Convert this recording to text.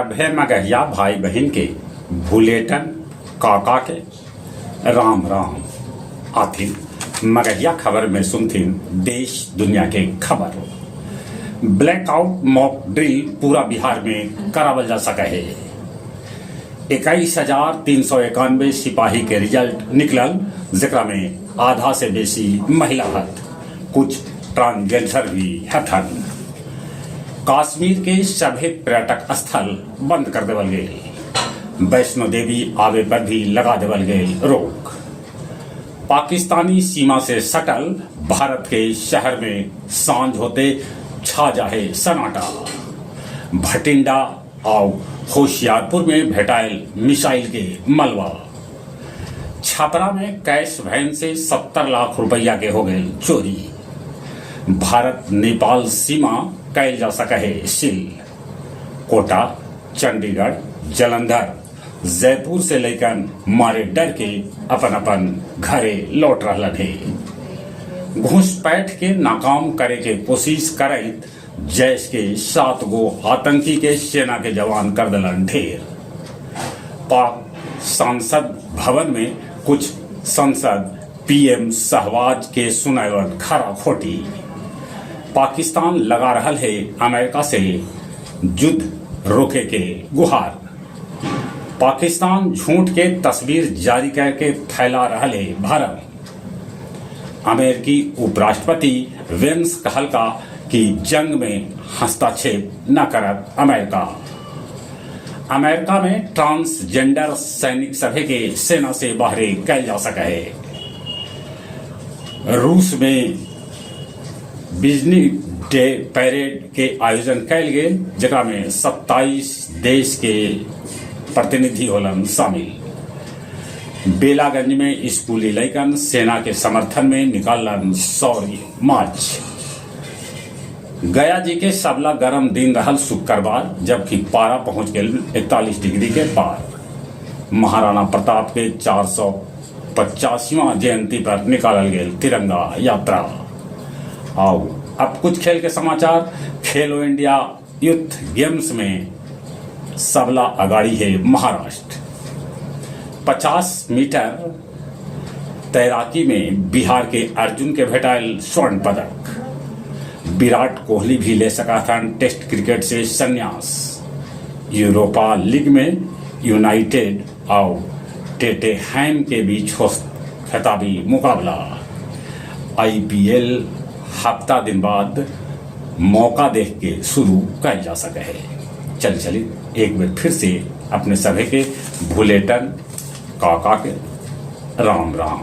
सभे मगहिया भाई बहिन के भुलेटन काका के राम राम। आथिन मगहिया खबर में सुनथिन देश दुनिया के खबर। ब्लैकआउट मॉक ड्रिल पूरा बिहार में करावल जा सके हे। 21,391 सिपाही के रिजल्ट निकलल, जेकरा में आधा से बेसी महिला हथ, कुछ ट्रांसजेंडर भी हथन। कश्मीर के सभे पर्यटक स्थल बंद कर देवल गेल। वैष्णो देवी आवे पर भी लगा देवल गेल रोक। पाकिस्तानी सीमा से सटल भारत के शहर में सांझ होते छा जाहे सन्नाटा। भटिंडा आउ होशियारपुर में भेटायल मिसाइल के मलबा। छपरा में कैश वैन से 70 लाख रुपया के हो गए चोरी। भारत नेपाल सीमा कैल जा सके है सील। कोटा, चंडीगढ़, जलंधर, जयपुर से लेकर मारे डर के अपन अपन घरे लौट रहलन हे। घुसपैठ के नाकाम करे के कोशिश करैत जैश के 7 गो आतंकी के सेना के जवान कर दलन ढेर। पाक संसद भवन में कुछ संसद पीएम शहबाज के सुनैलन खरा खोटी। पाकिस्तान लगा रहल है अमेरिका से युद्ध रोके के गुहार। पाकिस्तान झूठ के तस्वीर जारी करके फैला रहल है भरम। अमेरिकी उपराष्ट्रपति वेंस कहलका कि जंग में हस्तक्षेप न करत अमेरिका। अमेरिका में ट्रांसजेंडर सैनिक सभे के सेना से बाहरे कैल जा सके है। रूस में बिजनी डे परेड के आयोजन कैल गेल, जेकरा में 27 देश के प्रतिनिधि होलन शामिल। बेलागंज में स्कूली लइकन सेना के समर्थन में निकालन शौर्य मार्च। गया जी के सबला गरम दिन रहल शुक्रवार, जबकि पारा पहुंच गए 41 डिग्री के पार। महाराणा प्रताप के 485वां जयंती पर निकालल गेल तिरंगा यात्रा। आओ अब कुछ खेल के समाचार। खेलो इंडिया यूथ गेम्स में सबला अगाड़ी है महाराष्ट्र। 50 मीटर तैराकी में बिहार के अर्जुन के भेटायल स्वर्ण पदक। विराट कोहली भी ले सका था टेस्ट क्रिकेट से संन्यास। यूरोपा लीग में यूनाइटेड और टेटेहैम के बीच हो खिताबी मुकाबला। आईपीएल हफ्ता दिन बाद मौका देख के शुरू कैल जा सके है। चल चली एक बार फिर से अपने सभी के भुलेटन काका के राम राम।